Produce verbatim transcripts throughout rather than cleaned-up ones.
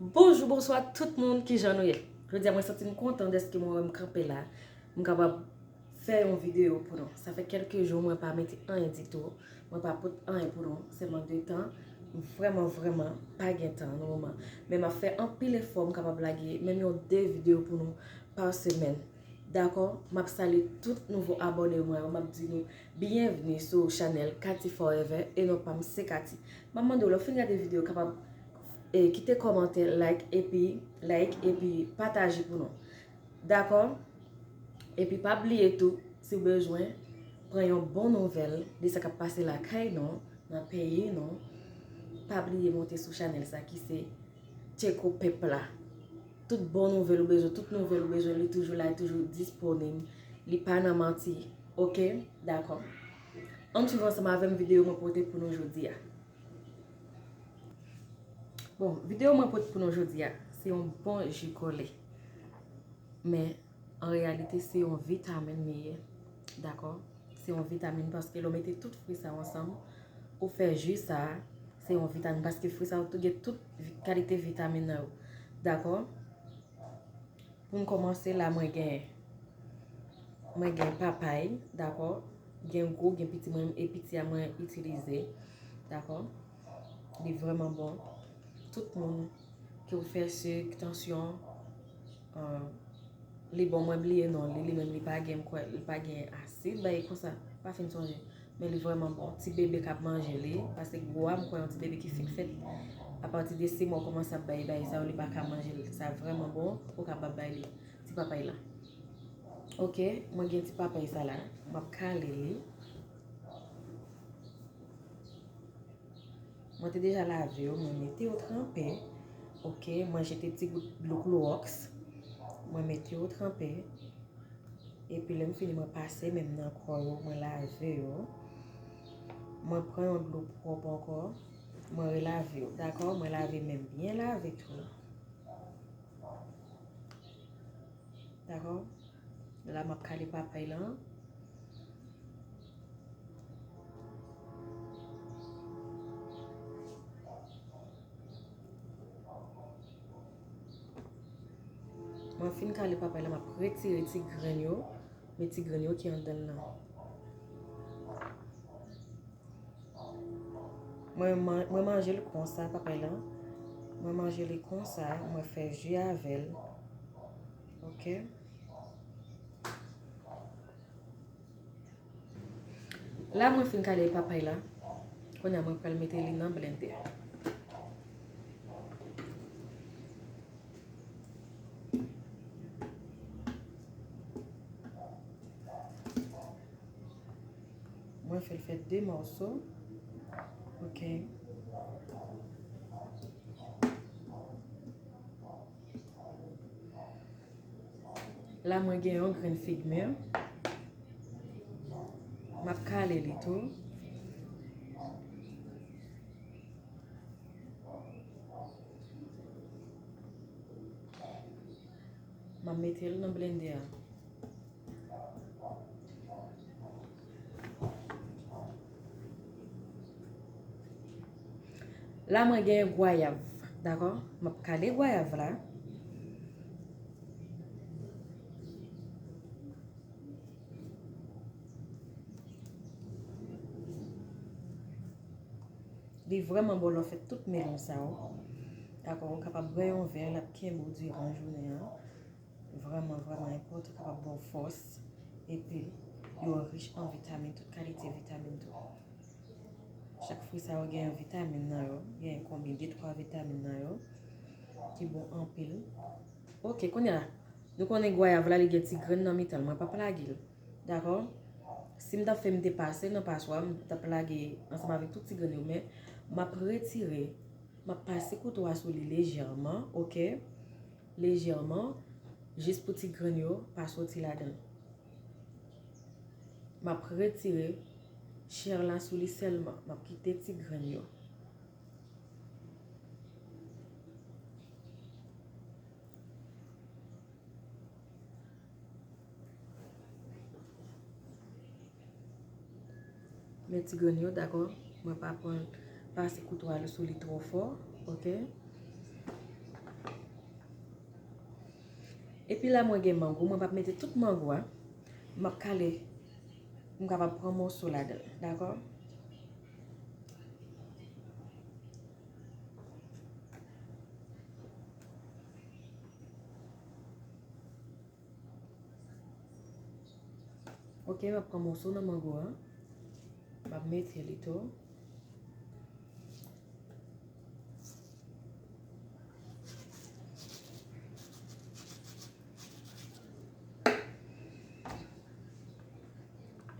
Bonjou, bonswa tout moun, kijan nou ye? Jodi a mwen santi m kontan dèske mwen wè m kanpe la. M kapab fè yon videyo pou nou. Sa fè kèlke jou mwen pa mete anyen ditou. Mwen pa pote anyen pou nou. Se mank de tan. M vrèman, vrèman pa gen tan nan moman. Men m ap fè anpil efò, m kapab lage menm yon de videyo pou nou pa semèn. Dakò? M ap salye tout nouvo abòne mwen yo. M ap di nou byenvni sou chanèl Cathy Forever e non pa m se Cathy. M ap mande w lè w fin gade videyo kapab e kite kòmantè, like epi like epi pataje pou nou. Dakò? Epi pa bliye tou, si w bezwen pran yon bon nouvèl de sa k ap pase lakay nou, nan peyi nou, pa bliye monte sou chanèl sa ki se Tcheko Pèp la. Tout bon nouvèl ou bezwen, tout nouvèl ou bezwen, li toujou la, li toujou disponib, li pa nan manti. Oke? Dakò. Ann swiv ansanm avè m videyo mwen pote pou nou jodi a. Bon, videyo mwen pote pou nou jodi a, se yon bon ji kole. Men, an reyalite, se yon vitamin li ye. Dakò? Se yon vitamin paske lè w mete tout fwi sa yo ansanm, ou fè ji sa, se yon vitamin paske fwi sa yo tou gen tout vi- kalite vitamin nan yo. Dakò? Pou n kòmanse la, mwen gen, mwen gen papay, dakò? Gen gwo, gen piti, mwen, e piti a mwen itilize, dakò? Li vrèman bon. Tout moun ki ou fè sik, tansyon, euh, li bon, mwen bliye non li, li menm li pa gen, m kwè, li pa gen asid, bagay konsa, pa fin sonje. Men li vrèman bon. Ti bebe k ap manje li, paske gwo a, m kwè yon ti bebe ki fèk fèt, apati de sis mwa ou kòmanse ap bay bagay sa yo, li pa ka manje l. Sa vrèman bon, ou kapab bay li. Ti papay la. Oke, mwen gen ti papay sa la, m ap kale li. Mwen te deja lave yo, mwen mete yo tranpe. Oke, mwen jete ti gout dlo klowòks. Mwen mete yo tranpe. Epi lè m fini, mwen pase men m nan kò yo, mwen lave yo. Mwen pran yon dlo pwòp ankò, mwen relave yo. Dakò? Mwen lave men m byen lave tou. Dakò? La, m ap kale papay lan. Mwen fin kale papay la, m ap retire ti grenn yo, men ti grenn yo ki anndan l lan. Mwen man- mwen manje l konsa, papay lan. Mwen manje li konsa, mwen fè ji avè l. Oke. La mwen fin kale papay la. Kounye a mwen pral mete li nan blendè. Mwen fè l fè de mòso. Oke. La mwen gen yon grenn fig mè. M ap kale li tou. M ap mete l nan blendè a. La mwen gen gwayav, dakò? M ap kale gwayav la. Li vrèman bon lè w fè tout melonj sa yo. Dakò, ou kapab bwè yon vè, l ap kenbe w diran jounen an. Vrèman, vrèman enpòtan, kapab ba w fòs. Epi, yo rich an vitamin, tout kalite vitamin tou. Chak fwi sa yo gen yon vitamin nan yo, gen konbyen de twa vitamin nan yo, ki bon anpil. Oke, kounye a, nou konnen gwayav la, li gen ti grenn nan mitan l, mwen p ap lage l. Dakò? Si m t ap fè, m te pase nan paswa, m t ap lage ansanm avèk tout ti grenn yo, men m ap retire, m ap pase kouto a sou li lejèman, oke? Lejèman, jis pou ti grenn yo pa soti ladan l. M ap retire chè la sou li sèlman, m ap kite ti grenn yo. Men ti grenn yo, dakò? Mwen pa pran pase kouto a sou li twò fò, oke? Epi la, mwen gen mango, mwen p ap mete tout mango a. M ap kale pou m kapab pran moso ladan l, dakò? Ok, m ap pran moso nan mango a. M ap mete li tou.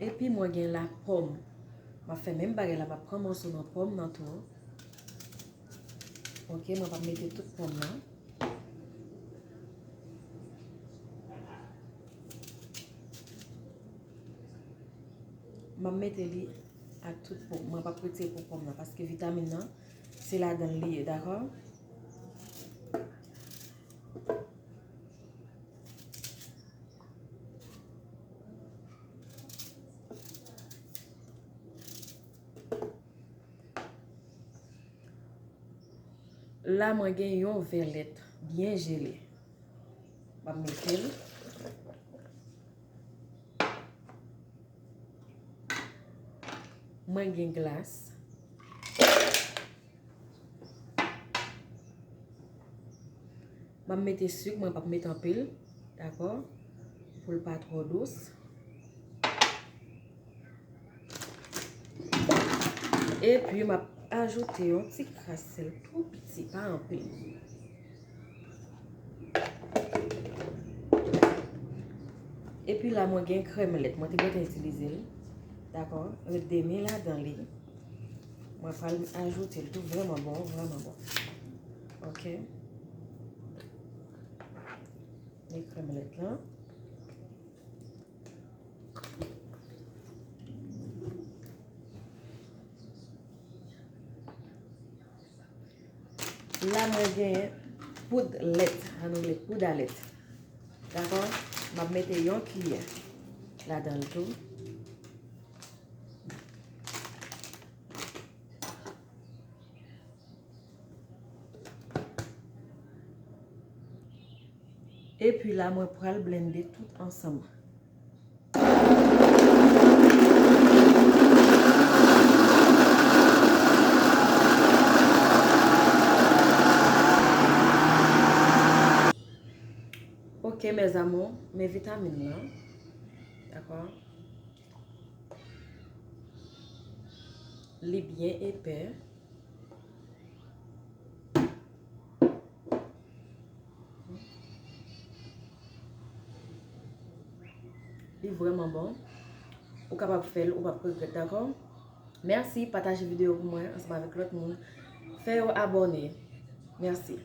Epi mwen gen la pòm. M ap fè menm bagay la, m ap pran moso nan pòm nan tou. Ok, mwen p ap mete tout pòm nan. M ap mete li ak tout po. Mwen p ap retire po pòm nan, paske vitamin nan, se ladan l li ye, dakò? La, mwen gen yon vè lèt byen jele. M ap mete l. Mwen gen glas. M ap mete sik, mwen p ap mete anpil, dakò? Pou l pa twò dous. Epi, m ap ajoute yon ti kras sèl tou piti, pa anpil. Epi la, mwen gen krèm lèt. Mwen te gentan itilize l. Dakò? Ret demi ladan li. Mwen pral ajoute l tou. Vrèman bon, vrèman bon. Ok. Men krèm lèt lan. La, mwen gen poud lèt, an anglè, poud a lèt. Dakò? M ap mete yon kiyè ladan l tou. Epi la, mwen pral blende tout ansanm. Ok, mes amours, men vitamin lan. Dakò? Li byen epè. Li vrèman bon. Ou kapab fè l, ou p ap regrèt, dakò? Mèsi, pataje videyo pou mwen ansanm avèk lòt moun. Fè yo abòne. Mèsi.